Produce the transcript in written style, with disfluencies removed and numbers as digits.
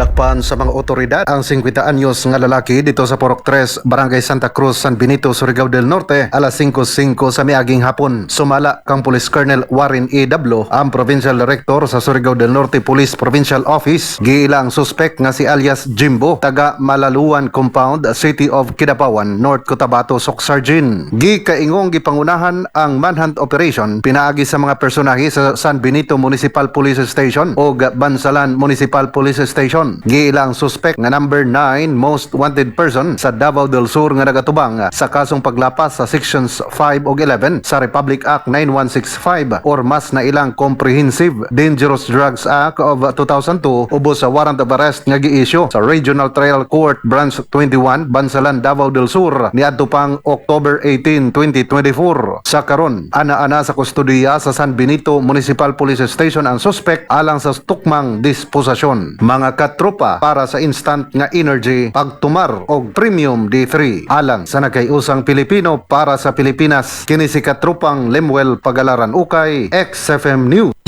Dakpan sa mga otoridad ang 50 anyos nga lalaki dito sa Purok 3, Barangay Santa Cruz, San Benito, Surigao del Norte, alas 5:05 sa miaging hapon. Sumala kang Police Colonel Warren E. W., ang Provincial Director sa Surigao del Norte Police Provincial Office, giila ang suspect nga si alias Jimbo, taga Malaluan Compound, City of Kidapawan, North Cotabato, Soccsksargen. Gikaingong gipangunahan ang manhunt operation pinaagi sa mga personahe sa San Benito Municipal Police Station o Bansalan Municipal Police Station. Giila ang suspect nga number 9 most wanted person sa Davao del Sur nga nagatubang sa kasong paglapas sa Sections 5 ug 11 sa Republic Act 9165 or mas na ilang Comprehensive Dangerous Drugs Act of 2002 ubos sa warrant of arrest nga gi-issue sa Regional Trial Court Branch 21, Bansalan, Davao del Sur niadto pang October 18, 2024. Sa karon, ana-ana sa kustodiya sa San Benito Municipal Police Station ang suspect alang sa tukmang disposisyon. Mga katropa, para sa instant nga energy, pagtumar og Premium D3 alang sa nagkayusang Pilipino para sa Pilipinas. Kini si katropang Lemuel Pagalaran Ukay, XFM News.